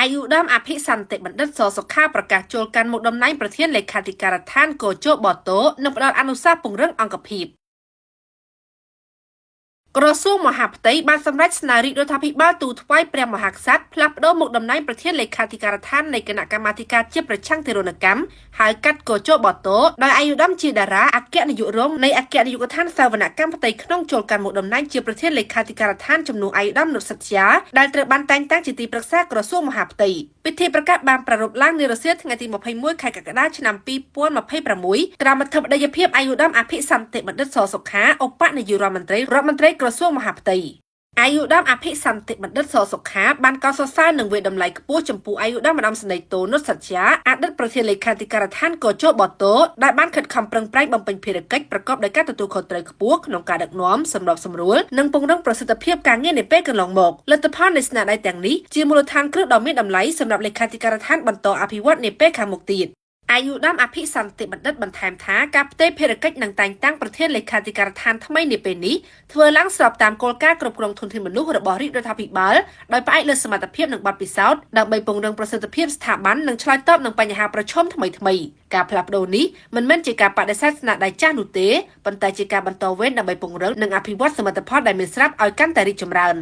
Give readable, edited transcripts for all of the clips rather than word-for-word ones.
ឯកឧត្តមអភិសន្តិបណ្ឌិតសសុខាប្រកាសចូលកាន់មុខតំណែងប្រធានលេខាធិការដ្ឋានកជបតនិងផ្ដល់អនុសាសន៍ពង្រឹងអង្គភាពក្រសួងមហាផ្ទៃបានសម្រេចស្នើរាជរដ្ឋាភិបាលទូថ្វាយព្រះមហាក្សត្រផ្លាស់ប្ដូរមុខតំណែងប្រធានលេខាធិការដ្ឋាននៃគណៈកម្មាធិការជាតិប្រឆាំងទារុណកម្មហៅកាត់កជបតដោយឯកឧត្តមជាតារាអគ្គនាយករងនៃអគ្គនាយកដ្ឋានសវនកម្មផ្ទៃក្នុងចូលកាន់មុខតំណែងជាប្រធានលេខាធិការដ្ឋានជំនួសឯកឧត្តមនុតសត្យាដែលត្រូវបានតែងតាំងជាទីប្រឹក្សាក្រសួងមហាផ្ទៃពិធីប្រកាសបានប្រារព្ធឡើងនារសៀលថ្ងៃទី21ខែកក្កដាឆ្នាំ2026ក្រោមអធិបតីភាពឯកឧត្តមអភិសន្តិបណ្ឌិតសសុខាឧបនាយករដ្ឋមន្ត្រីរដ្ឋមន្ត្រីក្រសួងមហាផ្ទៃឯកឧត្តមអភិសន្តិបណ្ឌិតសសុខាបានកោតសរសើរនិងវាយតម្លៃខ្ពស់ចំពោះឯកឧត្តមឧត្តមសេនីយ៍តូនុតសត្យាអតីតប្រធានលេខាធិការដ្ឋានកជបតដែលបានខិតខំប្រឹងប្រែងបំពេញភារកិច្ចប្រកបដោយការទទួលខុសត្រូវខ្ពស់ក្នុងការដឹកនាំសម្របសម្រួលនិងពង្រឹងប្រសិទ្ធភាពការងារនាពេលកន្លងមកលទ្ធផលនៃស្នាដៃទាំងនេះជាមូលដ្ឋានគ្រឹះដ៏មានតម្លៃសម្រាប់លេខាធិការដ្ឋានបន្តអភិវឌ្ឍនាពេលខាងមុខទៀតឯកឧត្តមអភិសន្តិបណ្ឌិតបន្ថែមថាការផ្ទេរភារកិច្ចនិងតែងតាំងប្រធានលេខាធិការដ្ឋានថ្មីនាពេលនេះធ្វើឡើងស្របតាមគោលការណ៍គ្រប់គ្រងធនធានមនុស្សរបស់រាជរដ្ឋាភិបាលដោយផ្អែកលើសមត្ថភាពនិងបទពិសោធន៍ដើម្បីពង្រឹងប្រសិទ្ធភាពស្ថាប័ននិងឆ្លើយតបនឹងបញ្ហាប្រឈមថ្មីៗការផ្លាស់ប្ដូរនេះមិនមែនជាការបដិសេធស្នាដៃចាស់នោះទេប៉ុន្តែជាការបន្តវេនដើម្បីពង្រឹងនិងអភិវឌ្ឍសមិទ្ធផលដែលមានស្រាប់ឲ្យកាន់តែរីកចម្រើន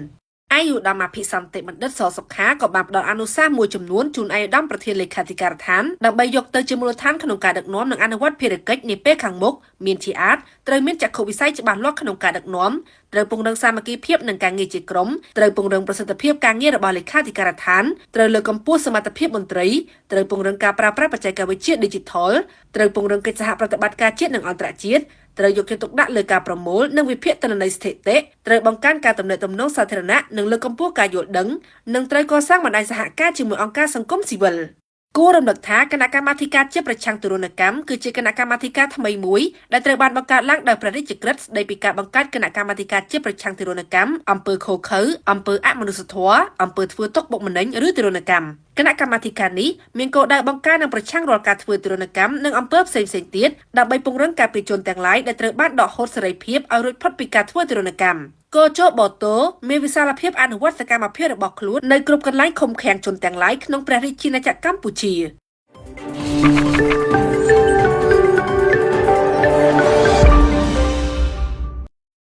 ឯកឧត្តមអភិសន្តិបណ្ឌិតសសុខាក៏បានផ្ដល់អនុសាសន៍មួយចំនួនជូនឯកឧត្តមប្រធានលេខាធិការដ្ឋានដើម្បីយកទៅជាមូលដ្ឋានក្នុងការដឹកនាំនិងអនុវត្តភារកិច្ចនាពេលខាងមុខមានជាអាទិត្រូវមានចក្ខុវិស័យច្បាស់លាស់ក្នុងការដឹកនាំត្រូវពង្រឹងសាមគ្គីភាពនិងការងារជាក្រុមត្រូវពង្រឹងប្រសិទ្ធភាពការងាររបស់លេខាធិការដ្ឋានត្រូវលើកកម្ពស់សមត្ថភាពមន្ត្រីត្រូវពង្រឹងការប្រើប្រាស់បច្ចេកវិទ្យា Digital ត្រូវពង្រឹងកិច្ចសហប្រតិបត្តិការជាតិនិងអន្តរជាតិត្រូវយកចិត្តទុកដាក់លើការប្រមូលនិងវិភាគទិន្នន័យស្ថិតិត្រូវបង្កើនការទំនាក់ទំនងសាធារណៈនិងលើកកម្ពស់ការយល់ដឹងនិងត្រូវកសាងបណ្ដាញសហការជាមួយអង្គការសង្គមស៊ីវិលគួររំលឹកថាគណៈកម្មាធិការជាតិប្រឆាំងទារុណកម្មគឺជាគណៈកម្មាធិការថ្មីមួយដែលត្រូវបានបង្កើតឡើងដោយព្រះរាជក្រឹត្យស្តីពីការបង្កើតគណៈកម្មាធិការជាតិប្រឆាំងទារុណកម្មអំពើឃោរឃៅអំពើអមនុស្សធម៌អំពើធ្វើទុក្ខបុកម្នេញឬទារុណកម្មគណៈកម្មាធិការនេះមានគោលដៅបង្ការនិងប្រឆាំងរាល់ការធ្វើទារុណកម្មនិងអំពើផ្សេងៗទៀតដើម្បីពង្រឹងការពារជនទាំងឡាយដែលត្រូវបានដកហូតសេរីភាពឲ្យរួចផុតពីការធ្វើទារុណកម្មកជបតមានវិសាលភាពអនុវត្តសកម្មភាពរបស់ខ្លួននៅគ្រប់កន្លែងឃុំឃាំងជនទាំងឡាយក្នុងព្រះរាជាណាចក្រកម្ពុជា។